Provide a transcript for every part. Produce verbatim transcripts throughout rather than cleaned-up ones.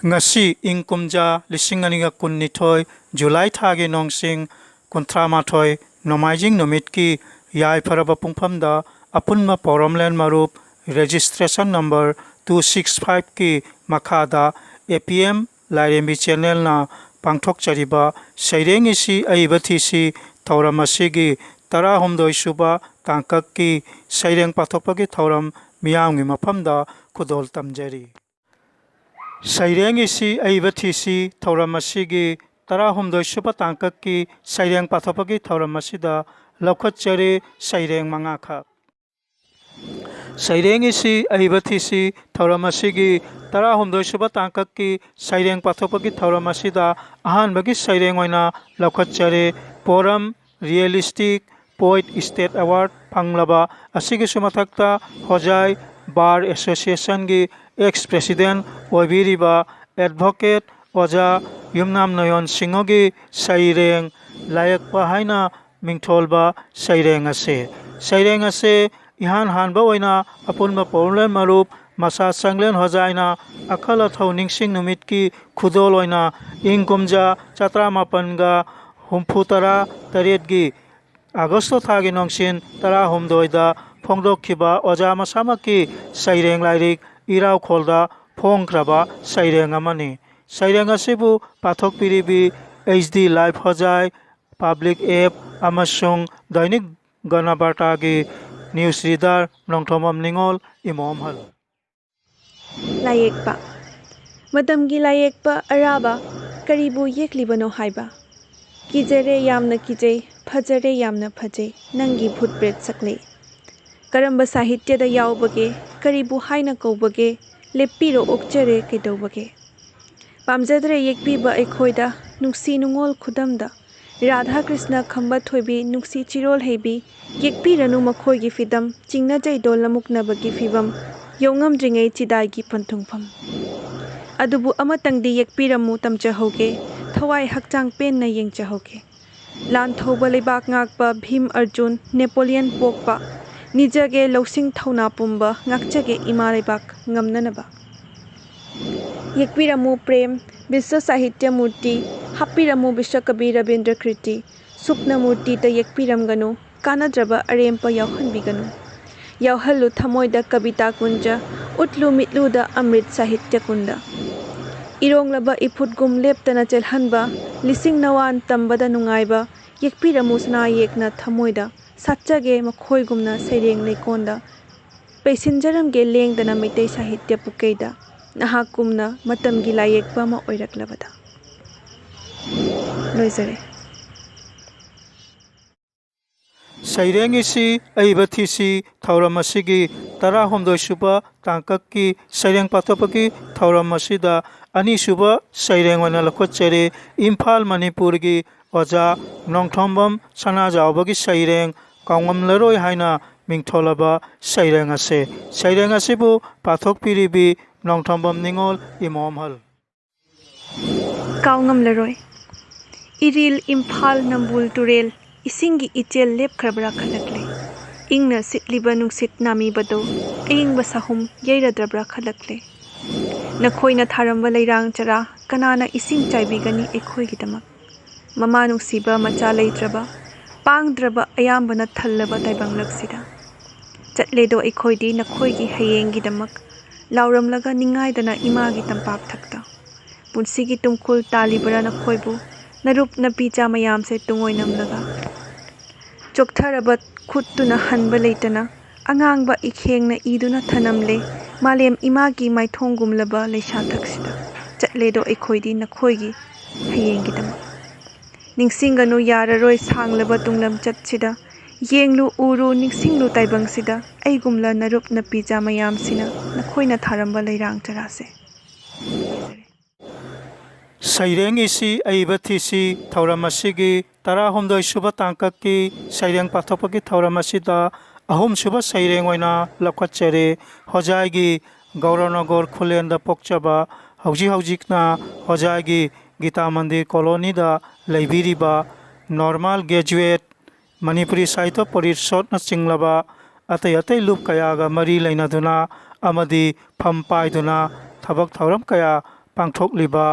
ꯉꯁꯤ ꯏꯪ ꯀꯨꯝꯖꯥ ꯂꯤꯁꯤꯡ ꯑꯅꯤꯒ ꯀꯨꯟꯅꯤꯊꯣꯏ ꯖꯨꯂꯥꯏ ꯊꯥꯒꯤ ꯅꯣꯡꯁꯤꯡ ꯀꯨꯟꯊ꯭ꯔꯥ ꯃꯥꯊꯣꯏ, ꯅꯣꯡꯃꯥꯏꯖꯤꯡ ꯅꯨꯃꯤꯠꯀꯤ ꯌꯥꯏꯐꯔꯕ ꯄꯨꯡꯐꯝꯗ ꯑꯄꯨꯟꯕ ꯄꯥꯎꯔꯝꯂꯦꯟ ꯃꯔꯨꯞ registration number two six five ꯀꯤ ꯃꯈꯥꯗ A P M ꯂꯥꯏꯔꯦꯝꯕꯤ channelꯅ ꯄꯥꯡꯊꯣꯛꯆꯔꯤꯕ ꯁꯩꯔꯦꯡ ꯏꯁꯤ ꯑꯏꯕ ꯊꯤꯁꯤ ꯊꯧꯔꯝ ꯑꯁꯤꯒꯤ ꯇꯔꯥꯍꯨꯝꯗꯣꯏ ꯁꯨꯕ ꯇꯥꯡꯀꯛꯀꯤ ꯁꯩꯔꯦꯡ ꯄꯥꯊꯣꯛꯄꯒꯤ ꯊꯧꯔꯝ ꯃꯤꯌꯥꯝꯒꯤ ꯃꯐꯝꯗ ꯈꯨꯗꯣꯜ ꯇꯝꯖꯔꯤ꯫ ꯁꯩꯔꯦꯡ ꯏꯁꯤ ꯑꯏꯕ ꯊꯤꯁꯤ ꯊꯧꯔꯝ ꯑꯁꯤꯒꯤ ꯇꯔꯥꯍꯨꯝꯗꯣꯏ ꯁꯨꯕ ꯇꯥꯡꯀꯛꯀꯤ ꯁꯩꯔꯦꯡ ꯄꯥꯊꯣꯛꯄꯒꯤ ꯊꯧꯔꯝ ꯑꯁꯤꯗ ꯂꯧꯈꯠꯆꯔꯤ ꯁꯩꯔꯦꯡ ꯃꯉꯥꯈꯛ꯫ ꯁꯩꯔꯦꯡ ꯏꯁꯤ ꯑꯏꯕ ꯊꯤꯁꯤ ꯊꯧꯔꯝ ꯑꯁꯤꯒꯤ ꯇꯔꯥꯍꯨꯝꯗꯣꯏ ꯁꯨꯕ ꯇꯥꯡꯀꯛꯀꯤ ꯁꯩꯔꯦꯡ ꯄꯥꯊꯣꯛꯄꯒꯤ ꯊꯧꯔꯝ ꯑꯁꯤꯗ ꯑꯍꯥꯟꯕꯒꯤ ꯁꯩꯔꯦꯡ ꯑꯣꯏꯅ ꯂꯧꯈꯠꯆꯔꯤ꯫ ꯄꯣꯔꯝ Realistic Poet State Award ꯐꯪꯂꯕ ꯑꯁꯤꯒꯤꯁꯨ ꯃꯊꯛꯇ ꯍꯣꯖꯥꯏ Bar Associationꯒꯤ ex president ꯑꯣꯏꯕꯤꯔꯤꯕ advocate ꯑꯣꯖꯥ ꯌꯨꯝꯅꯥꯝ ꯅꯣꯌꯣꯟ ꯁꯤꯡꯍꯒꯤ ꯁꯩꯔꯦꯡ ꯂꯥꯌꯦꯛꯄ ꯍꯥꯏꯅ ꯃꯤꯡꯊꯣꯜꯕ ꯁꯩꯔꯦꯡ ꯑꯁꯤ꯫ ꯁꯩꯔꯦꯡ ꯑꯁꯤ ꯏꯍꯥꯟ ꯍꯥꯟꯕ ꯑꯣꯏꯅ ꯑꯄꯨꯟꯕ ꯄꯥꯎꯔꯝꯂꯦꯟ ꯃꯔꯨꯞ ꯃꯁꯥ ꯆꯪꯂꯦꯟ ꯍꯣꯖꯥꯏꯅ ꯑꯈꯜ ꯑꯊꯧ ꯅꯤꯡꯁꯤꯡ ꯅꯨꯃꯤꯠꯀꯤ ꯈꯨꯗꯣꯜ ꯑꯣꯏꯅ ꯏꯪ ꯀꯨꯝꯖꯥ ꯆꯥꯇ꯭ꯔꯥ ꯃꯥꯄꯟꯒ ꯍꯨꯝꯐꯨ ꯇꯔꯥ ꯇꯔꯦꯠꯀꯤ ꯑꯥꯒꯁꯇ ꯊꯥꯒꯤ ꯅꯣꯡꯁꯤꯟ ꯇꯔꯥꯍꯨꯝꯗꯣꯏꯗ ꯐꯣꯡꯗꯣꯛꯈꯤꯕ ꯑꯣꯖꯥ ꯃꯁꯥꯃꯛꯀꯤ ꯁꯩꯔꯦꯡ ꯂꯥꯏꯔꯤꯛ ꯏꯔꯥꯎꯈꯣꯜꯗ ꯐꯣꯡꯈ꯭ꯔꯕ ꯁꯩꯔꯦꯡ ꯑꯃꯅꯤ꯫ ꯁꯩꯔꯦꯡ ꯑꯁꯤꯕꯨ ꯄꯥꯊꯣꯛꯄꯤꯔꯤꯕꯤ H D Live ꯍꯣꯖꯥꯏ, Public App ꯑꯃꯁꯨꯡ ꯗꯩꯅꯤꯛ ꯒꯅꯕꯥꯔꯇꯥꯒꯤ news reader ꯅꯣꯡꯊꯣꯝꯕꯝ ꯅꯤꯉꯣꯜ ꯏꯃꯣꯝꯍꯜ꯫ ꯂꯥꯏꯌꯦꯛꯄ꯫ ꯃꯇꯝꯒꯤ ꯂꯥꯏꯌꯦꯛꯄ ꯑꯔꯥꯕ, ꯀꯔꯤꯕꯨ ꯌꯦꯛꯂꯤꯕꯅꯣ ꯍꯥꯏꯕ? ꯀꯤꯖꯔꯦ, ꯌꯥꯝꯅ ꯀꯤꯖꯩ, ꯐꯖꯔꯦ, ꯌꯥꯝꯅ ꯐꯖꯩ, ꯅꯪꯒꯤ ꯚꯨꯠ ꯄ꯭ꯔꯦꯠ ꯁꯛꯂꯩ꯫ ꯀꯔꯝꯕ ꯁꯥꯍꯤꯇ꯭ꯌꯗ ꯌꯥꯎꯕꯒꯦ? ꯀꯔꯤꯕꯨ ꯍꯥꯏꯅ ꯀꯧꯕꯒꯦ? ꯂꯦꯞꯄꯤꯔꯣ, ꯑꯣꯛꯆꯔꯦ, ꯀꯩꯗꯧꯕꯒꯦ? ꯄꯥꯝꯖꯗ꯭ꯔꯦ ꯌꯦꯛꯄꯤꯕ ꯑꯩꯈꯣꯏꯗ, ꯅꯨꯡꯁꯤ ꯅꯨꯡꯉꯣꯜ ꯈꯨꯗꯝꯗ, ꯔꯥꯙꯥ ꯀ꯭ꯔꯤꯁꯅ ꯈꯝꯕ ꯊꯣꯏꯕꯤ, ꯅꯨꯡꯁꯤ ꯆꯤꯔꯣꯜ ꯍꯩꯕꯤ, ꯌꯦꯛꯄꯤꯔꯅꯨ ꯃꯈꯣꯏꯒꯤ ꯐꯤꯗꯝ, ꯆꯤꯡꯅꯖꯩꯗꯣ ꯂꯃꯨꯛꯅꯕꯒꯤ ꯐꯤꯕꯝ, ꯌꯧꯉꯝꯗ꯭ꯔꯤꯉꯩ ꯆꯤꯗꯥꯏꯒꯤ ꯄꯟꯊꯨꯡꯐꯝ꯫ ꯑꯗꯨꯕꯨ ꯑꯃꯇꯪꯗꯤ ꯌꯦꯛꯄꯤꯔꯝꯃꯨ, ꯇꯝꯖꯍꯧꯒꯦ, ꯊꯋꯥꯏ ꯍꯛꯆꯥꯡ ꯄꯦꯟꯅ ꯌꯦꯡꯖꯍꯧꯒꯦ꯫ ꯂꯥꯟ ꯊꯧꯕ ꯂꯩꯕꯥꯛ ꯉꯥꯛꯄ ꯚꯤꯝ ꯑꯔꯖꯨꯟ, ꯅꯦꯄꯣꯂꯤꯌꯟ ꯄꯣꯛꯄ, ꯅꯤꯖꯒꯦ ꯂꯧꯁꯤꯡ ꯊꯧꯅꯥ ꯄꯨꯝꯕ, ꯉꯥꯛꯆꯒꯦ ꯏꯃꯥ ꯂꯩꯕꯥꯛ ꯉꯝꯅꯅꯕ꯫ ꯌꯦꯛꯄꯤꯔꯝꯃꯨ ꯄ꯭ꯔꯦꯝ, ꯕꯤꯁ꯭ꯋ ꯁꯥꯍꯤꯇ꯭ꯌ ꯃꯨꯔꯇꯤ, ꯍꯥꯞꯄꯤꯔꯝꯃꯨ ꯕꯤꯁ꯭ꯋ ꯀꯕꯤ ꯔꯕꯤꯟꯗ꯭ꯔ ꯀ꯭ꯔꯤꯇꯤ, ꯁꯨꯞꯅ ꯃꯨꯔꯇꯤꯗ ꯌꯦꯛꯄꯤꯔꯝꯒꯅꯨ, ꯀꯥꯟꯅꯗ꯭ꯔꯕ ꯑꯔꯦꯝꯄ ꯌꯥꯎꯍꯟꯕꯤꯒꯅꯨ꯫ ꯌꯥꯎꯍꯜꯂꯨ ꯊꯃꯣꯏꯗ ꯀꯕꯤꯇꯥ ꯀꯨꯟꯖ, ꯎꯠꯂꯨ ꯃꯤꯠꯂꯨꯗ ꯑꯃ꯭ꯔꯤꯠ ꯁꯥꯍꯤꯇ꯭ꯌ ꯀꯨꯟꯗ꯫ ꯏꯔꯣꯡꯂꯕ ꯏꯐꯨꯠꯒꯨꯝ ꯂꯦꯞꯇꯅ ꯆꯦꯜꯍꯟꯕ, ꯂꯤꯁꯤꯡ ꯅꯋꯥꯟ ꯇꯝꯕꯗ ꯅꯨꯡꯉꯥꯏꯕ, ꯌꯦꯛꯄꯤꯔꯝꯃꯨ ꯁꯅꯥ ꯌꯦꯛꯅ ꯊꯃꯣꯏꯗ, ꯁꯥꯠꯆꯒꯦ ꯃꯈꯣꯏꯒꯨꯝꯅ ꯁꯩꯔꯦꯡ ꯂꯩꯀꯣꯟꯗ, ꯄꯩꯁꯤꯟꯖꯔꯝꯒꯦ ꯂꯦꯡꯗꯅ ꯃꯩꯇꯩ ꯁꯥꯍꯤꯇ꯭ꯌ ꯄꯨꯀꯩꯗ, ꯅꯍꯥꯛꯀꯨꯝꯅ ꯃꯇꯝꯒꯤ ꯂꯥꯏꯌꯦꯛꯄ ꯑꯃ ꯑꯣꯏꯔꯛꯂꯕꯗ꯫ ꯂꯣꯏꯖꯔꯦ꯫ ꯁꯩꯔꯦꯡ ꯏꯁꯤ ꯑꯏꯕ ꯊꯤꯁꯤ ꯊꯧꯔꯝ ꯑꯁꯤꯒꯤ ꯇꯔꯥꯍꯨꯝꯗꯣꯏ ꯁꯨꯕ ꯇꯥꯡꯀꯛꯀꯤ ꯁꯩꯔꯦꯡ ꯄꯥꯊꯣꯛꯄꯒꯤ ꯊꯧꯔꯝ ꯑꯁꯤꯗ ꯑꯅꯤꯁꯨꯕ ꯁꯩꯔꯦꯡ ꯑꯣꯏꯅ ꯂꯧꯈꯠꯆꯔꯤ꯫ ꯏꯝꯐꯥꯜ, ꯃꯅꯤꯄꯨꯔꯒꯤ ꯑꯣꯖꯥ ꯅꯣꯡꯊꯣꯝꯕꯝ ꯁꯅꯥꯖꯥꯎꯕꯒꯤ ꯁꯩꯔꯦꯡ ꯀꯥꯎꯉꯝꯂꯔꯣꯏ ꯍꯥꯏꯅ ꯃꯤꯡꯊꯣꯜꯂꯕ ꯁꯩꯔꯦꯡ ꯑꯁꯤ꯫ ꯁꯩꯔꯦꯡ ꯑꯁꯤꯕꯨ ꯄꯥꯊꯣꯛꯄꯤꯔꯤꯕꯤ ꯅꯣꯡꯊꯣꯝꯕꯝ ꯅꯤꯉꯣꯜ ꯏꯃꯣꯝꯍꯜ꯫ ꯀꯥꯎꯉꯝꯂꯔꯣꯏ꯫ ꯏꯔꯤꯜ ꯏꯝꯐꯥꯜ ꯅꯝꯕꯨꯜ ꯇꯨꯔꯦꯜ, ꯏꯁꯤꯡꯒꯤ ꯏꯆꯦꯜ ꯂꯦꯞꯈ꯭ꯔꯕ꯭ꯔꯥ ꯈꯜꯂꯛꯂꯦ꯫ ꯏꯪꯅ ꯁꯤꯠꯂꯤꯕ ꯅꯨꯡꯁꯤꯠ ꯅꯥꯃꯤꯕꯗꯣ, ꯑꯏꯪꯕ ꯁꯥꯍꯨꯝ ꯌꯩꯔꯗ꯭ꯔꯕ꯭ꯔꯥ ꯈꯜꯂꯛꯂꯦ꯫ ꯅꯈꯣꯏꯅ ꯊꯥꯔꯝꯕ ꯂꯩꯔꯥꯡ ꯆꯔꯥ, ꯀꯅꯥꯅ ꯏꯁꯤꯡ ꯆꯥꯏꯕꯤꯒꯅꯤ ꯑꯩꯈꯣꯏꯒꯤꯗꯃꯛ? ꯃꯃꯥ ꯅꯨꯡꯁꯤꯕ ꯃꯆꯥ ꯂꯩꯇ꯭ꯔꯕ, ꯄꯥꯡꯗ꯭ꯔꯕ ꯑꯌꯥꯝꯕꯅ ꯊꯜꯂꯕ ꯇꯥꯏꯕꯪꯂꯛꯁꯤꯗ꯫ ꯆꯠꯂꯦꯗꯣ ꯑꯩꯈꯣꯏꯗꯤ ꯅꯈꯣꯏꯒꯤ ꯍꯌꯦꯡꯒꯤꯗꯃꯛ, ꯂꯥꯎꯔꯝꯂꯒ ꯅꯤꯡꯉꯥꯏꯗꯅ ꯏꯃꯥꯒꯤ ꯇꯝꯄꯥꯛ ꯊꯛꯇ꯫ ꯄꯨꯟꯁꯤꯒꯤ ꯇꯨꯡꯈꯨꯜ ꯇꯥꯜꯂꯤꯕꯔꯥ ꯅꯈꯣꯏꯕꯨ, ꯅꯔꯨꯞ ꯅꯄꯤꯆꯥ ꯃꯌꯥꯝꯁꯦ ꯇꯨꯡꯑꯣꯏꯅꯝꯂꯒ? ꯆꯣꯛꯊꯔꯕ ꯈꯨꯠꯇꯨꯅ ꯍꯟꯕ ꯂꯩꯇꯅ, ꯑꯉꯥꯡꯕ ꯏꯈꯦꯡꯅ ꯏꯗꯨꯅ ꯊꯅꯝꯂꯦ, ꯃꯥꯂꯦꯝ ꯏꯃꯥꯒꯤ ꯃꯥꯏꯊꯣꯡꯒꯨꯝꯂꯕ ꯂꯩꯁꯥꯊꯛꯁꯤꯗ꯫ ꯆꯠꯂꯦꯗꯣ ꯑꯩꯈꯣꯏꯗꯤ ꯅꯈꯣꯏꯒꯤ ꯍꯌꯦꯡꯒꯤꯗꯃꯛ꯫ ꯅꯤꯡꯁꯤꯡꯒꯅꯨ ꯌꯥꯔꯔꯣꯏ ꯁꯥꯡꯂꯕ ꯇꯨꯡꯂꯝꯆꯠꯁꯤꯗ, ꯌꯦꯡꯂꯨ ꯎꯔꯨ ꯅꯤꯡꯁꯤꯡꯂꯨ ꯇꯥꯏꯕꯪꯁꯤꯗ, ꯑꯩꯒꯨꯝꯂ ꯅꯔꯨꯞ ꯅꯄꯤꯆꯥ ꯃꯌꯥꯝꯁꯤꯅ ꯅꯈꯣꯏꯅ ꯊꯥꯔꯝꯕ ꯂꯩꯔꯥꯡ ꯆꯔꯥꯁꯦ꯫ ꯁꯩꯔꯦꯡ ꯏꯁꯤ ꯑꯏꯕ ꯊꯤꯁꯤ ꯊꯧꯔꯝ ꯑꯁꯤꯒꯤ ꯇꯔꯥꯍꯨꯝꯗꯣꯏ ꯁꯨꯕ ꯇꯥꯡꯀꯛꯀꯤ ꯁꯩꯔꯦꯡ ꯄꯥꯊꯣꯛꯄꯒꯤ ꯊꯧꯔꯝ ꯑꯁꯤꯗ ꯑꯍꯨꯝꯁꯨꯕ ꯁꯩꯔꯦꯡ ꯑꯣꯏꯅ ꯂꯧꯈꯠꯆꯔꯤ꯫ ꯍꯣꯖꯥꯏꯒꯤ ꯒꯧꯔꯅꯒꯔ ꯈꯨꯂꯦꯟꯗ ꯄꯣꯛꯆꯕ, ꯍꯧꯖꯤꯛ ꯍꯧꯖꯤꯛꯅ ꯍꯣꯖꯥꯏꯒꯤ ꯒꯤꯇꯥ ꯃꯟꯗꯤꯔ ꯀꯣꯂꯣꯅꯤꯗ ꯂꯩꯕꯤꯔꯤꯕ ꯅꯣꯔꯃꯥꯜ ꯒ꯭ꯔꯦꯖꯨꯋꯦꯠ, ꯃꯅꯤꯄꯨꯔꯤ ꯁꯥꯍꯤꯇ꯭ꯌ ꯄꯔꯤꯁꯠꯅ ꯆꯤꯡꯂꯕ ꯑꯇꯩ ꯑꯇꯩ ꯂꯨꯞ ꯀꯌꯥꯒ ꯃꯔꯤ ꯂꯩꯅꯗꯨꯅ ꯑꯃꯗꯤ ꯐꯝ ꯄꯥꯏꯗꯨꯅ ꯊꯕꯛ ꯊꯧꯔꯝ ꯀꯌꯥ ꯄꯥꯡꯊꯣꯛꯂꯤꯕ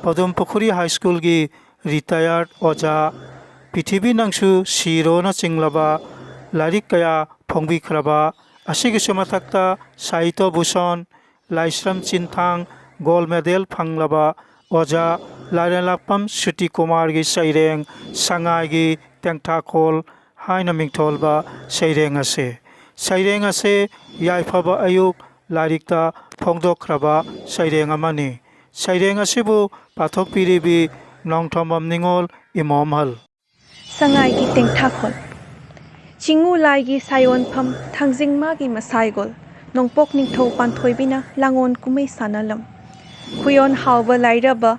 ꯄꯗꯨꯝ ꯄꯨꯈ꯭ꯔꯤ ꯍꯥꯏ ꯁ꯭ꯀꯨꯜꯒꯤ ꯔꯤꯇꯥꯌꯔ ꯑꯣꯖꯥ ꯄ꯭ꯔꯤꯊꯤꯕꯤ ꯅꯪꯁꯨ ꯁꯤꯔꯣꯅ ꯆꯤꯡꯂꯕ ꯂꯥꯏꯔꯤꯛ ꯀꯌꯥ ꯐꯣꯡꯕꯤꯈ꯭ꯔꯕ, ꯑꯁꯤꯒꯤꯁꯨ ꯃꯊꯛꯇ ꯁꯥꯍꯤꯇ꯭ꯌ ꯚꯨꯁꯟ, ꯂꯥꯏꯁ꯭ꯔꯝ ꯆꯤꯟꯊꯥꯡ ꯒꯣꯜ ꯃꯦꯗꯦꯜ ꯐꯪꯂꯕ ꯑꯣꯖꯥ ꯂꯥꯏꯔꯦꯟꯂꯥꯛꯄꯝ ꯁꯨꯇꯤ ꯀꯨꯃꯥꯔꯒꯤ ꯁꯩꯔꯦꯡ ꯁꯉꯥꯏꯒꯤ ꯇꯦꯡꯊꯥꯈꯣꯜ ꯍꯥꯏꯅ ꯃꯤꯡꯊꯣꯜꯕ ꯁꯩꯔꯦꯡ ꯑꯁꯤ, ꯁꯩꯔꯦꯡ ꯑꯁꯤ ꯌꯥꯏꯐꯕ ꯑꯌꯨꯛ ꯂꯥꯏꯔꯤꯛꯇ ꯐꯣꯡꯗꯣꯛꯈ꯭ꯔꯕ ꯁꯩꯔꯦꯡ ꯑꯃꯅꯤ꯫ ꯁꯩꯔꯦꯡ ꯑꯁꯤꯕꯨ ꯄꯥꯊꯣꯛꯄꯤꯔꯤꯕꯤ ꯅꯣꯡꯊꯣꯝꯕꯝ ꯅꯤꯉꯣꯜ ꯏꯃꯣꯝꯍꯜ꯫ ꯁꯉꯥꯏꯒꯤ ꯇꯦꯡꯊꯥꯈꯣꯜ꯫ ꯆꯤꯡꯉꯨ ꯂꯥꯏꯒꯤ ꯁꯥꯏꯑꯣꯟꯐꯝ ꯊꯥꯡꯖꯤꯡ ꯃꯥꯒꯤ ꯃꯁꯥꯏꯒꯣꯜ, ꯅꯣꯡꯄꯣꯛ ꯅꯤꯡꯊꯧ ꯄꯥꯟꯊꯣꯏꯕꯤꯅ ꯂꯥꯡꯑꯣꯟ ꯀꯨꯝꯍꯩ ꯁꯥꯟꯅꯂꯝ꯫ ꯈꯨꯌꯣꯟ ꯍꯥꯎꯕ ꯂꯥꯏꯔꯕ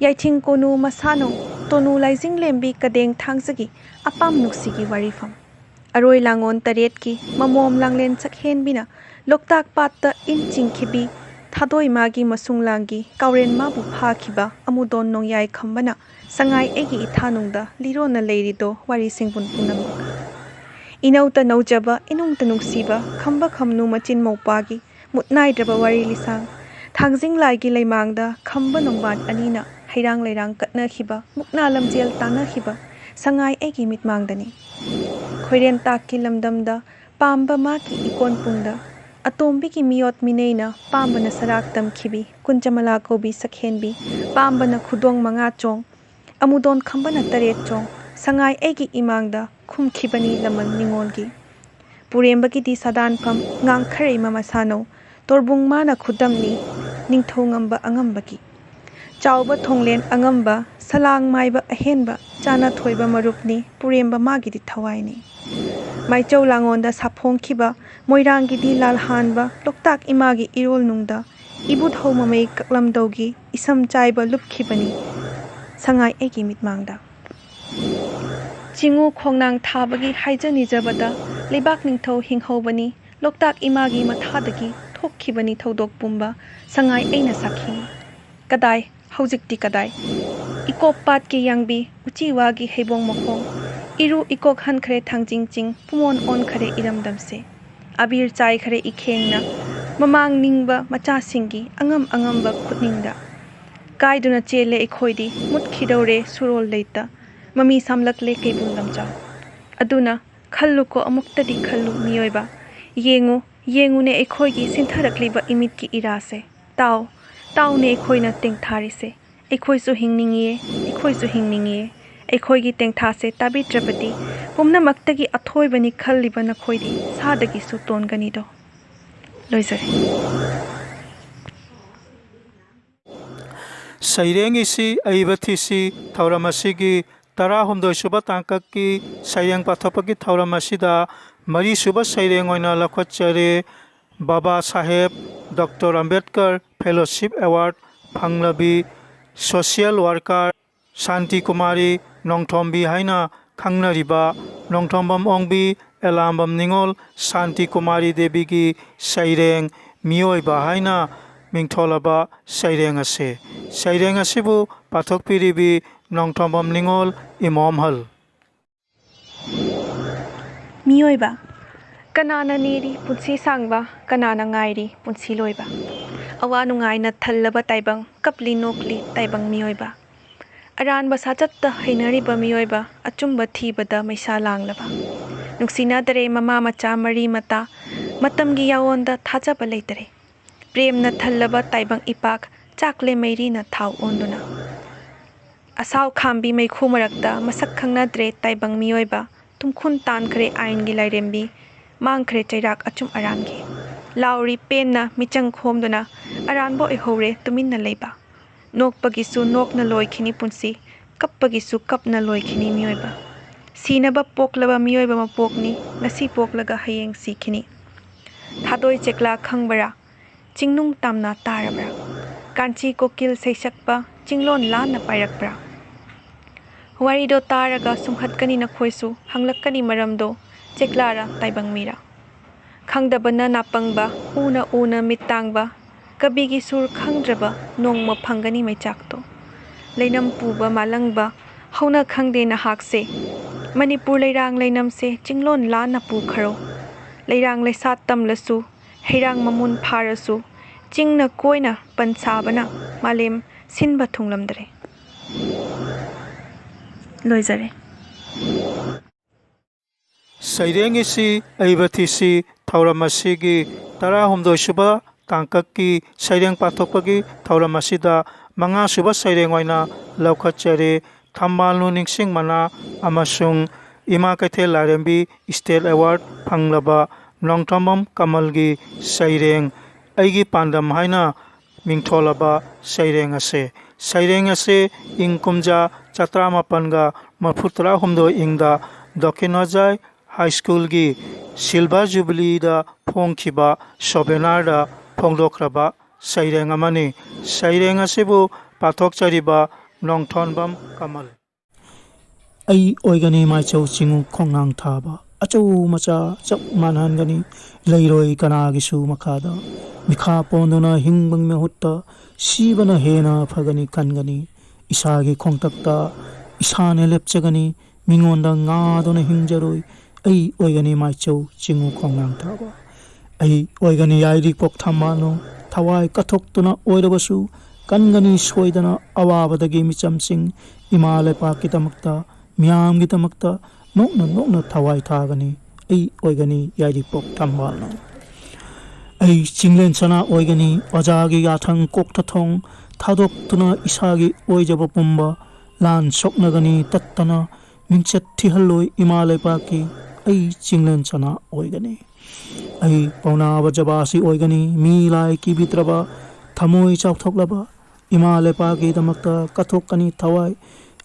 ꯌꯥꯏꯊꯤꯡ ꯀꯣꯅꯨ ꯃꯁꯥꯅꯧ, ꯇꯣꯅꯨ ꯂꯥꯏꯖꯤꯡꯂꯦꯝꯕꯤ ꯀꯗꯦꯡ ꯊꯥꯡꯖꯒꯤ ꯑꯄꯥꯝ ꯅꯨꯡꯁꯤꯒꯤ ꯋꯥꯔꯤꯐꯝ꯫ ꯑꯔꯣꯏ ꯂꯥꯡꯑꯣꯟ ꯇꯔꯦꯠꯀꯤ ꯃꯃꯣꯝ ꯂꯥꯡꯂꯦꯟ ꯁꯛꯍꯦꯟꯕꯤꯅ ꯂꯣꯛꯇꯥꯛ ꯄꯥꯠꯇ ꯏꯟ ꯆꯤꯡꯈꯤꯕꯤ ꯊꯥꯗꯣꯏ ꯃꯥꯒꯤ ꯃꯁꯨꯡ ꯂꯥꯡꯒꯤ ꯀꯥꯎꯔꯦꯟ ꯃꯥꯕꯨ ꯐꯥꯈꯤꯕ ꯑꯃꯨꯗꯣꯟ ꯅꯣꯡꯌꯥꯏ ꯈꯝꯕꯅ ꯁꯉꯥꯏ ꯑꯩꯒꯤ ꯏꯊꯥꯅꯨꯡꯗ ꯂꯤꯔꯣꯟꯅ ꯂꯩꯔꯤꯗꯣ ꯋꯥꯔꯤ ꯁꯤꯡꯕꯨꯟ ꯄꯨꯝꯅꯃꯛ꯫ ꯏꯅꯧꯇ ꯅꯧꯖꯕ ꯏꯅꯨꯡꯇ ꯅꯨꯡꯁꯤꯕ ꯈꯝꯕ ꯈꯝꯅꯨ ꯃꯆꯤꯟ ꯃꯧꯄꯥꯒꯤ ꯃꯨꯠ ꯅꯥꯏꯗ꯭ꯔꯕ ꯋꯥꯔꯤ ꯂꯤꯁꯥꯡ꯫ ꯊꯥꯡꯖꯤꯡ ꯂꯥꯏꯒꯤ ꯂꯩꯃꯥꯡꯗ ꯈꯝꯕ ꯅꯣꯡꯕꯥꯟ ꯑꯅꯤꯅ ꯍꯩꯔꯥꯡ ꯂꯩꯔꯥꯡ ꯀꯠꯅꯈꯤꯕ ꯃꯨꯛꯅꯥ ꯂꯝꯖꯦꯜ ꯇꯥꯟꯅꯈꯤꯕ ꯁꯉꯥꯏ ꯑꯩꯒꯤ ꯃꯤꯠꯃꯥꯡꯗꯅꯤ꯫ ꯈꯣꯏꯔꯦꯟ ꯇꯥꯛꯀꯤ ꯂꯝꯗꯝꯗ ꯄꯥꯝꯕ ꯃꯥꯒꯤ ꯏꯀꯣꯟ ꯄꯨꯡꯗ ꯑꯇꯣꯝꯕꯤꯒꯤ ꯃꯤꯑꯣꯠ ꯃꯤꯅꯩꯅ ꯄꯥꯝꯕꯅ ꯁꯔꯥꯛ ꯇꯝꯈꯤꯕꯤ ꯀꯨꯟꯖꯃꯂꯥ ꯀꯧꯕꯤ ꯁꯛꯍꯦꯟꯕꯤ ꯄꯥꯝꯕꯅ ꯈꯨꯗꯣꯡ ꯃꯉꯥ ꯆꯣꯡ ꯑꯃꯨꯗꯣꯟ ꯈꯝꯕꯅ ꯇꯔꯦꯠ ꯆꯣꯡ ꯁꯉꯥꯏ ꯑꯩꯒꯤ ꯏꯃꯥꯡꯗ ꯈꯨꯝꯈꯤꯕꯅꯤ ꯂꯃꯟ ꯅꯤꯉꯣꯜꯒꯤ꯫ ꯄꯨꯔꯦꯝꯕꯒꯤꯗꯤ ꯁꯥꯗꯥꯟꯐꯝ ꯉꯥꯡꯈꯔꯩ ꯃꯃꯁꯥꯅꯧ ꯇꯣꯔꯕꯨꯡ ꯃꯥꯅ ꯈꯨꯗꯝꯅꯤ ꯅꯤꯡꯊꯧ ꯉꯝꯕ ꯑꯉꯝꯕꯒꯤ꯫ ꯆꯥꯎꯕ ꯊꯣꯡꯂꯦꯟ ꯑꯉꯝꯕ ꯁꯂꯥꯡ ꯃꯥꯏꯕ ꯑꯍꯦꯟꯕ ꯆꯥꯅ ꯊꯣꯏꯕ ꯃꯔꯨꯞꯅꯤ ꯄꯨꯔꯦꯝꯕ ꯃꯥꯒꯤꯗꯤ ꯊꯋꯥꯏꯅꯤ꯫ ꯃꯥꯏꯆꯧ ꯂꯥꯡꯉꯣꯟꯗ ꯁꯥꯐꯣꯡꯈꯤꯕ ꯃꯣꯏꯔꯥꯡꯒꯤꯗꯤ ꯂꯥꯜꯍꯥꯟꯕ ꯂꯣꯛꯇꯥꯛ ꯏꯃꯥꯒꯤ ꯏꯔꯣꯜꯅꯨꯡꯗ ꯏꯕꯨꯙꯧ ꯃꯃꯩ ꯀꯛꯂꯝꯗꯧꯒꯤ ꯏꯁꯝ ꯆꯥꯏꯕ ꯂꯨꯞꯈꯤꯕꯅꯤ ꯁꯉꯥꯏ ꯑꯩꯒꯤ ꯃꯤꯠꯃꯥꯡꯗ꯫ ꯆꯤꯡꯉꯨ ꯈꯣꯡꯅꯥꯡ ꯊꯥꯕꯒꯤ ꯍꯥꯏꯖ ꯅꯤꯖꯕꯗ ꯂꯩꯕꯥꯛ ꯅꯤꯡꯊꯧ ꯍꯤꯡꯍꯧꯕꯅꯤ ꯂꯣꯛꯇꯥꯛ ꯏꯃꯥꯒꯤ ꯃꯊꯥꯗꯒꯤ ꯊꯣꯛꯈꯤꯕꯅꯤ ꯊꯧꯗꯣꯛ ꯄꯨꯝꯕ ꯁꯉꯥꯏ ꯑꯩꯅ ꯁꯥꯈꯤꯅꯤ꯫ ꯀꯗꯥꯏ ꯍꯧꯖꯤꯛꯇꯤ ꯀꯗꯥꯏ? ꯏꯀꯣꯞ ꯄꯥꯠꯀꯤ ꯌꯥꯡꯕꯤ ꯎꯆꯤꯋꯥꯒꯤ ꯍꯩꯕꯣꯡ ꯃꯈꯣꯡ ꯏꯔꯨ ꯏꯀꯣꯛ ꯍꯟꯈ꯭ꯔꯦ ꯊꯥꯡꯖꯤꯡ ꯆꯤꯡ ꯄꯨꯃꯣꯟ ꯑꯣꯟꯈꯔꯦ ꯏꯔꯝꯗꯝꯁꯦ꯫ ꯑꯕꯤꯔ ꯆꯥꯏꯈ꯭ꯔꯦ ꯏꯈꯦꯡꯅ, ꯃꯃꯥꯡ ꯅꯤꯡꯕ ꯃꯆꯥꯁꯤꯡꯒꯤ ꯑꯉꯝ ꯑꯉꯝꯕ ꯈꯨꯠꯅꯤꯡꯗ꯫ ꯀꯥꯏꯗꯨꯅ ꯆꯦꯜꯂꯦ ꯑꯩꯈꯣꯏꯗꯤ, ꯃꯨꯠꯈꯤꯗꯧꯔꯦ ꯁꯨꯔꯣꯜ ꯂꯩꯇ꯫ ꯃꯃꯤ ꯁꯥꯝꯂꯛꯂꯦ ꯀꯩꯕꯨꯜ ꯂꯝꯖꯥꯎ꯫ ꯑꯗꯨꯅ ꯈꯜꯂꯨꯀꯣ, ꯑꯃꯨꯛꯇꯗꯤ ꯈꯜꯂꯨ ꯃꯤꯑꯣꯏꯕ꯫ ꯌꯦꯡꯉꯨ, ꯌꯦꯡꯉꯨꯅꯦ ꯑꯩꯈꯣꯏꯒꯤ ꯁꯤꯟꯊꯔꯛꯂꯤꯕ ꯏꯃꯤꯠꯀꯤ ꯏꯔꯥꯁꯦ꯫ ꯇꯥꯎ, ꯇꯥꯎꯅꯦ ꯑꯩꯈꯣꯏꯅ ꯇꯦꯡꯊꯥꯔꯤꯁꯦ꯫ ꯑꯩꯈꯣꯏꯁꯨ ꯍꯤꯡꯅꯤꯡꯏꯌꯦ, ꯑꯩꯈꯣꯏꯁꯨ ꯍꯤꯡꯅꯤꯡꯏꯌꯦ꯫ ꯑꯩꯈꯣꯏꯒꯤ ꯇꯦꯡꯊꯥꯁꯦ ꯇꯥꯕꯤꯗ꯭ꯔꯕꯗꯤ ꯄꯨꯝꯅꯃꯛꯇꯒꯤ ꯑꯊꯣꯏꯕꯅꯤ ꯈꯜꯂꯤꯕ ꯅꯈꯣꯏꯗꯤ ꯁꯥꯗꯒꯤꯁꯨ ꯇꯣꯟꯒꯅꯤꯗꯣ꯫ ꯂꯣꯏꯖꯔꯦ꯫ ꯁꯩꯔꯦꯡ ꯏꯁꯤ ꯑꯏꯕ ꯊꯤꯁꯤ ꯊꯧꯔꯝ ꯑꯁꯤꯒꯤ ꯇꯔꯥꯍꯨꯝꯗꯣꯏ ꯁꯨꯕ ꯇꯥꯡꯀꯛꯀꯤ ꯁꯩꯔꯦꯡ ꯄꯥꯊꯣꯛꯄꯒꯤ ꯊꯧꯔꯝ ꯑꯁꯤꯗ ꯃꯔꯤꯁꯨꯕ ꯁꯩꯔꯦꯡ ꯑꯣꯏꯅ ꯂꯧꯈꯠꯆꯔꯦ꯫ Baba Saheb doctor Ambedkar fellowship award ꯐꯪꯂꯕꯤ ꯁꯣꯁꯤꯌꯦꯜ ꯋꯥꯔꯀꯔ ꯁꯥꯟꯇꯤ ꯀꯨꯃꯥꯔꯤ ꯅꯣꯡꯊꯣꯝꯕꯤ ꯍꯥꯏꯅ ꯈꯪꯅꯔꯤꯕ ꯅꯣꯡꯊꯣꯝꯕꯝ ꯑꯣꯡꯕꯤ ꯑꯦꯂꯥꯝꯕꯝ ꯅꯤꯉꯣꯜ ꯁꯥꯟꯇꯤ ꯀꯨꯃꯥꯔꯤ ꯗꯦꯕꯤꯒꯤ ꯁꯩꯔꯦꯡ ꯃꯤꯑꯣꯏꯕ ꯍꯥꯏꯅ ꯃꯤꯡꯊꯣꯜꯂꯕ ꯁꯩꯔꯦꯡ ꯑꯁꯤ꯫ ꯁꯩꯔꯦꯡ ꯑꯁꯤꯕꯨ ꯄꯥꯊꯣꯛꯄꯤꯔꯤꯕꯤ ꯅꯣꯡꯊꯣꯝꯕꯝ ꯅꯤꯉꯣꯜ ꯏꯃꯣꯝꯍꯜ꯫ ꯃꯤꯑꯣꯏꯕ ꯀꯅꯥꯅ ꯅꯤꯔꯤ ꯄꯨꯟꯁꯤ ꯁꯥꯡꯕ, ꯀꯅꯥꯅ ꯉꯥꯏꯔꯤ ꯄꯨꯟꯁꯤ ꯂꯣꯏꯕ? ꯑꯋꯥ ꯅꯨꯡꯉꯥꯏꯅ ꯊꯜꯂꯕ ꯇꯥꯏꯕꯪ, ꯀꯞꯂꯤ ꯅꯣꯛꯂꯤ ꯇꯥꯏꯕꯪ ꯃꯤꯑꯣꯏꯕ꯫ ꯑꯔꯥꯟꯕ ꯁꯥꯆꯠꯇ ꯍꯩꯅꯔꯤꯕ ꯃꯤꯑꯣꯏꯕ, ꯑꯆꯨꯝꯕ ꯊꯤꯕꯗ ꯃꯩꯁꯥ ꯂꯥꯡꯂꯕ꯫ ꯅꯨꯡꯁꯤꯅꯗꯔꯦ ꯃꯃꯥ ꯃꯆꯥ ꯃꯔꯤ ꯃꯇꯥ, ꯃꯇꯝꯒꯤ ꯌꯥꯋꯣꯟꯗ ꯊꯥꯖꯕ ꯂꯩꯇꯔꯦ꯫ ꯄ꯭ꯔꯦꯝꯅ ꯊꯜꯂꯕ ꯇꯥꯏꯕꯪ ꯏꯄꯥꯛ, ꯆꯥꯛꯂꯦ ꯃꯩꯔꯤꯅ ꯊꯥꯎ ꯑꯣꯟꯗꯨꯅ꯫ ꯑꯁꯥꯎ ꯈꯥꯝꯕꯤ ꯃꯩꯈꯨ ꯃꯔꯛꯇ ꯃꯁꯛ ꯈꯪꯅꯗ꯭ꯔꯦ ꯇꯥꯏꯕꯪ ꯃꯤꯑꯣꯏꯕ, ꯇꯨꯝꯈꯨꯟ ꯇꯥꯟꯈ꯭ꯔꯦ ꯑꯥꯏꯟꯒꯤ ꯂꯥꯏꯔꯦꯝꯕꯤ, ꯃꯥꯡꯈ꯭ꯔꯦ ꯆꯩꯔꯥꯛ ꯑꯆꯨꯝ ꯑꯔꯥꯟꯒꯤ꯫ ꯂꯥꯎꯔꯤ ꯄꯦꯟꯅ ꯃꯤꯆꯪ ꯈꯣꯝꯗꯨꯅ, ꯑꯔꯥꯟꯕ ꯑꯣꯏꯍꯧꯔꯦ ꯇꯨꯃꯤꯟꯅ ꯂꯩꯕ꯫ ꯅꯣꯛꯄꯒꯤꯁꯨ ꯅꯣꯛꯅ ꯂꯣꯏꯈꯤꯅꯤ ꯄꯨꯟꯁꯤ, ꯀꯞꯄꯒꯤꯁꯨ ꯀꯞꯅ ꯂꯣꯏꯈꯤꯅꯤ ꯃꯤꯑꯣꯏꯕ꯫ ꯁꯤꯅꯕ ꯄꯣꯛꯂꯕ ꯃꯤꯑꯣꯏꯕ ꯃꯄꯣꯛꯅꯤ, ꯉꯁꯤ ꯄꯣꯛꯂꯒ ꯍꯌꯦꯡ ꯁꯤꯈꯤꯅꯤ꯫ ꯊꯥꯗꯣꯏ ꯆꯦꯛꯂꯥ ꯈꯪꯕꯔꯥ? ꯆꯤꯡꯅꯨꯡ ꯇꯝꯅ ꯇꯥꯔꯕ꯭ꯔꯥ? ꯀꯥꯟꯆꯤ ꯀꯣꯀꯤꯜ ꯁꯩꯁꯛꯄ ꯆꯤꯡꯂꯣꯟ ꯂꯥꯟꯅ ꯄꯥꯏꯔꯛꯄ꯭ꯔꯥ? ꯋꯥꯔꯤꯗꯣ ꯇꯥꯔꯒ ꯁꯨꯝꯍꯠꯀꯅꯤ ꯅꯈꯣꯏꯁꯨ, ꯍꯪꯂꯛꯀꯅꯤ ꯃꯔꯝꯗꯣ, ꯆꯦꯛꯂꯥꯔ ꯇꯥꯏꯕꯪ ꯃꯤꯔꯥ? ꯈꯪꯗꯕꯅ ꯅꯥꯄꯪꯕ, ꯎꯅ ꯎꯅ ꯃꯤꯠ ꯇꯥꯡꯕ, ꯀꯕꯤꯒꯤ ꯁꯨꯔ ꯈꯪꯗ꯭ꯔꯕ, ꯅꯣꯡꯃ ꯐꯪꯒꯅꯤ ꯃꯩꯆꯥꯛꯇꯣ꯫ ꯂꯩꯅꯝ ꯄꯨꯕ ꯃꯥꯂꯪꯕ, ꯍꯧꯅ ꯈꯪꯗꯦ ꯅꯍꯥꯛꯁꯦ꯫ ꯃꯅꯤꯄꯨꯔ ꯂꯩꯔꯥꯡ ꯂꯩꯅꯝꯁꯦ ꯆꯤꯡꯂꯣꯟ ꯂꯥꯟꯅ ꯄꯨꯈ꯭ꯔꯣ꯫ ꯂꯩꯔꯥꯡ ꯂꯩꯁꯥꯠ ꯇꯝꯂꯁꯨ, ꯍꯩꯔꯥꯡ ꯃꯃꯨꯟ ꯐꯥꯔꯁꯨ, ꯆꯤꯡꯅ ꯀꯣꯏꯅ ꯄꯟ ꯁꯥꯕꯅ ꯃꯥꯂꯦꯝ ꯁꯤꯟꯕ ꯊꯨꯡꯂꯝꯗ꯭ꯔꯦ꯫ ꯂꯣꯏꯖꯔꯦ꯫ ꯁꯩꯔꯦꯡ ꯏꯁꯤ ꯑꯩꯕ ꯊꯤꯁꯤ ꯊꯧꯔꯝ ꯑꯁꯤꯒꯤ ꯇꯔꯥꯍꯨꯝꯗꯣꯏ ꯁꯨꯕ ꯇꯥꯡꯀꯛꯀꯤ ꯁꯩꯔꯦꯡ ꯄꯥꯊꯣꯛꯄꯒꯤ ꯊꯧꯔꯝ ꯑꯁꯤꯗ ꯃꯉꯥ ꯁꯨꯕ ꯁꯩꯔꯦꯡ ꯑꯣꯏꯅ ꯂꯧꯈꯠꯆꯔꯤ꯫ ꯊꯝꯕꯥꯜꯅꯨ ꯅꯤꯡꯁꯤꯡ ꯃꯅꯥ ꯑꯃꯁꯨꯡ ꯏꯃꯥ ꯀꯩꯊꯦꯜ ꯂꯥꯏꯔꯦꯝꯕꯤ ꯏꯁꯇꯦꯠ ꯑꯦꯋꯥꯔꯗ ꯐꯪꯂꯕ ꯅꯣꯡꯊꯣꯝꯕꯝ ꯀꯃꯜꯒꯤ ꯁꯩꯔꯦꯡ ꯑꯩꯒꯤ ꯄꯥꯟꯗꯝ ꯍꯥꯏꯅ ꯃꯤꯡꯊꯣꯜꯂꯕ ꯁꯩꯔꯦꯡ ꯑꯁꯦ꯫ ꯁꯩꯔꯦꯡ ꯑꯁꯦ ꯏꯪ ꯀꯨꯝꯖꯥ ꯆꯥꯇ꯭ꯔꯥ ꯃꯥꯄꯟꯒ ꯃꯔꯐꯨ ꯇꯔꯥ ꯍꯨꯝꯗꯣꯏ ꯏꯪꯗ ꯗꯈꯤꯟ ꯍꯣꯖꯥꯏ ꯍꯥꯏ ꯁ꯭ꯀꯨꯜꯒꯤ ꯁꯤꯜꯚꯔ ꯖꯨꯕꯤꯂꯤꯗ ꯐꯣꯡꯈꯤꯕ ꯁꯣꯚꯦꯅꯥꯔꯗ ꯐꯣꯡꯗꯣꯛꯈ꯭ꯔꯕ ꯁꯩꯔꯦꯡ ꯑꯃꯅꯤ꯫ ꯁꯩꯔꯦꯡ ꯑꯁꯤꯕꯨ ꯄꯥꯊꯣꯛꯆꯔꯤꯕ ꯅꯣꯡꯊꯣꯟꯕꯝ ꯀꯃꯜ꯫ ꯑꯩ ꯑꯣꯏꯒꯅꯤ ꯃꯥꯏꯆꯧ ꯆꯤꯡꯉꯨ ꯈꯣꯡꯅꯥꯡ ꯊꯥꯕ, ꯑꯆꯧ ꯃꯆꯥ ꯆꯞ ꯃꯥꯟꯅꯍꯟꯒꯅꯤ, ꯂꯩꯔꯣꯏ ꯀꯅꯥꯒꯤꯁꯨ ꯃꯈꯥꯗ꯫ ꯃꯤꯈꯥ ꯄꯣꯟꯗꯨꯅ ꯍꯤꯡꯕꯒꯤ ꯃꯍꯨꯠꯇ ꯁꯤꯕꯅ ꯍꯦꯟꯅ ꯐꯒꯅꯤ ꯈꯟꯒꯅꯤ꯫ ꯏꯁꯥꯒꯤ ꯈꯣꯡꯊꯛꯇ ꯏꯁꯥꯅ ꯂꯦꯞꯆꯒꯅꯤ, ꯃꯤꯉꯣꯟꯗ ꯉꯥꯗꯨꯅ ꯍꯤꯡꯖꯔꯣꯏ꯫ ꯑꯩ ꯑꯣꯏꯒꯅꯤ ꯃꯥꯏꯆꯧ ꯆꯤꯡꯉꯨ ꯈꯣꯡꯅꯥꯡ ꯊꯥꯕ꯫ ꯑꯩ ꯑꯣꯏꯒꯅꯤ ꯌꯥꯏꯔꯤꯄꯣꯛ ꯊꯝꯕꯥꯜꯅꯨ, ꯊꯋꯥꯏ ꯀꯠꯊꯣꯛꯇꯨꯅ ꯑꯣꯏꯔꯕꯁꯨ ꯀꯟꯒꯅꯤ ꯁꯣꯏꯗꯅ ꯑꯋꯥꯕꯗꯒꯤ ꯃꯤꯆꯝꯁꯤꯡ꯫ ꯏꯃꯥ ꯂꯩꯄꯥꯛꯀꯤꯗꯃꯛꯇ, ꯃꯤꯌꯥꯝꯒꯤꯗꯃꯛꯇ ꯅꯣꯛꯅ ꯅꯣꯛꯅ ꯊꯋꯥꯏ ꯊꯥꯒꯅꯤ꯫ ꯑꯩ ꯑꯣꯏꯒꯅꯤ ꯌꯥꯏꯔꯤꯄꯣꯛ ꯊꯝꯕꯥꯜꯅꯨ꯫ ꯑꯩ ꯆꯤꯡꯂꯦꯟ ꯁꯅꯥ ꯑꯣꯏꯒꯅꯤ, ꯑꯣꯖꯥꯒꯤ ꯌꯥꯊꯪ ꯀꯣꯛꯊ ꯊꯣꯡ ꯊꯥꯗꯣꯛꯇꯨꯅ ꯏꯁꯥꯒꯤ ꯑꯣꯏꯖꯕ ꯄꯨꯝꯕ ꯂꯥꯟ ꯁꯣꯛꯅꯒꯅꯤ ꯇꯠꯇꯅ, ꯃꯤꯡꯆꯠ ꯊꯤꯍꯜꯂꯣꯏ ꯏꯃꯥ ꯂꯩꯄꯥꯛꯀꯤ꯫ ꯑꯩ ꯆꯤꯡꯂꯦꯟ ꯁꯅꯥ ꯑꯣꯏꯒꯅꯤ꯫ ꯑꯩ ꯄꯥꯎꯅꯥ ꯕ꯭ꯔꯖꯕꯥꯁꯤ ꯑꯣꯏꯒꯅꯤ, ꯃꯤ ꯂꯥꯏ ꯀꯤꯕꯤꯗ꯭ꯔꯕ, ꯊꯃꯣꯏ ꯆꯥꯎꯊꯣꯛꯂꯕ, ꯏꯃꯥ ꯂꯩꯄꯥꯛꯀꯤꯗꯃꯛꯇ ꯀꯠꯊꯣꯛꯀꯅꯤ ꯊꯋꯥꯏ꯫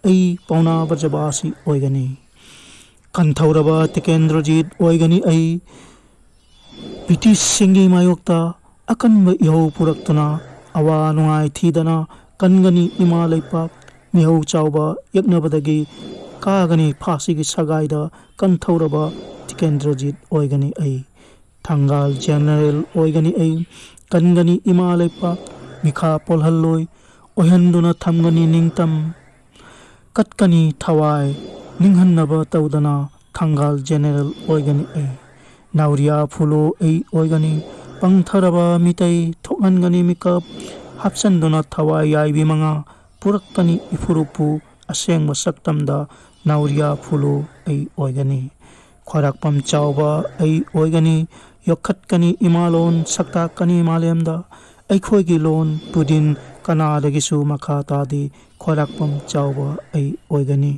ꯑꯩ ꯄꯥꯎꯅꯥ ꯕ꯭ꯔꯖꯕꯥꯁꯤ ꯑꯣꯏꯒꯅꯤ꯫ ꯀꯟꯊꯧꯔꯕ ꯇꯤꯀꯦꯟꯗ꯭ꯔꯖꯤꯠ ꯑꯣꯏꯒꯅꯤ ꯑꯩ꯫ ꯕ꯭ꯔꯤꯇꯤꯁꯁꯤꯡꯒꯤ ꯃꯥꯌꯣꯛꯇ ꯑꯀꯟꯕ ꯏꯍꯧ ꯄꯨꯔꯛꯇꯨꯅ ꯑꯋꯥ ꯅꯨꯡꯉꯥꯏ ꯊꯤꯗꯅ ꯀꯟꯒꯅꯤ ꯏꯃꯥ ꯂꯩꯄꯥꯛ꯫ ꯃꯤꯍꯧ ꯆꯥꯎꯕ ꯌꯦꯛꯅꯕꯗꯒꯤ ꯀꯥꯒꯅꯤ ꯐꯥꯁꯤꯒꯤ ꯁꯒꯥꯏꯗ꯫ ꯀꯟꯊꯧꯔꯕ ꯇꯤꯀꯦꯟꯗ꯭ꯔꯖꯤꯠ ꯑꯣꯏꯒꯅꯤ ꯑꯩ꯫ ꯊꯪꯒꯥꯜ ꯖꯦꯅꯔꯦꯜ ꯑꯣꯏꯒꯅꯤ ꯑꯩ꯫ ꯀꯟꯒꯅꯤ ꯏꯃꯥ ꯂꯩꯄꯥꯛ꯫ ꯃꯤꯈꯥ ꯄꯣꯜꯍꯜꯂꯣꯏ, ꯑꯣꯏꯍꯟꯗꯨꯅ ꯊꯝꯒꯅꯤ ꯅꯤꯡꯇꯝ꯫ ꯀꯠꯀꯅꯤ ꯊꯋꯥꯏ, ꯅꯤꯡꯍꯟꯅꯕ ꯇꯧꯗꯅ ꯊꯪꯒꯥꯜ ꯖꯦꯅꯔꯦꯜ ꯑꯣꯏꯒꯅꯤ ꯑꯩ꯫ ꯅꯥꯎꯔꯤꯌꯥ ꯐꯨꯂꯣ ꯑꯩ ꯑꯣꯏꯒꯅꯤ꯫ ꯄꯪꯊꯔꯕ ꯃꯤꯇꯩ ꯊꯣꯛꯍꯟꯒꯅꯤ ꯃꯤꯀꯞ꯫ ꯍꯥꯞꯆꯟꯗꯨꯅ ꯊꯋꯥꯏ ꯌꯥꯏꯕꯤ ꯃꯉꯥ ꯄꯨꯔꯛꯀꯅꯤ ꯏꯐꯨꯔꯨꯞꯄꯨ ꯑꯁꯦꯡꯕ ꯁꯛꯇꯝꯗ꯫ ꯅꯥꯎꯔꯤꯌꯥ ꯐꯨꯂꯣ ꯑꯩ ꯑꯣꯏꯒꯅꯤ꯫ ꯈ꯭ꯋꯥꯏꯔꯥꯛꯄꯝ ꯆꯥꯎꯕ ꯑꯩ ꯑꯣꯏꯒꯅꯤ꯫ ꯌꯣꯛꯈꯠꯀꯅꯤ ꯏꯃꯥꯂꯣꯟ, ꯁꯛꯇꯥꯛꯀꯅꯤ ꯃꯥꯂꯦꯝꯗ꯫ ꯑꯩꯈꯣꯏꯒꯤ ꯂꯣꯟ ꯄꯨꯗꯤꯟ ꯀꯅꯥꯗꯒꯤꯁꯨ ꯃꯈꯥ ꯇꯥꯗꯦ꯫ ꯈ꯭ꯋꯥꯏꯔꯥꯛꯄꯝ ꯆꯥꯎꯕ ꯑꯩ ꯑꯣꯏꯒꯅꯤ꯫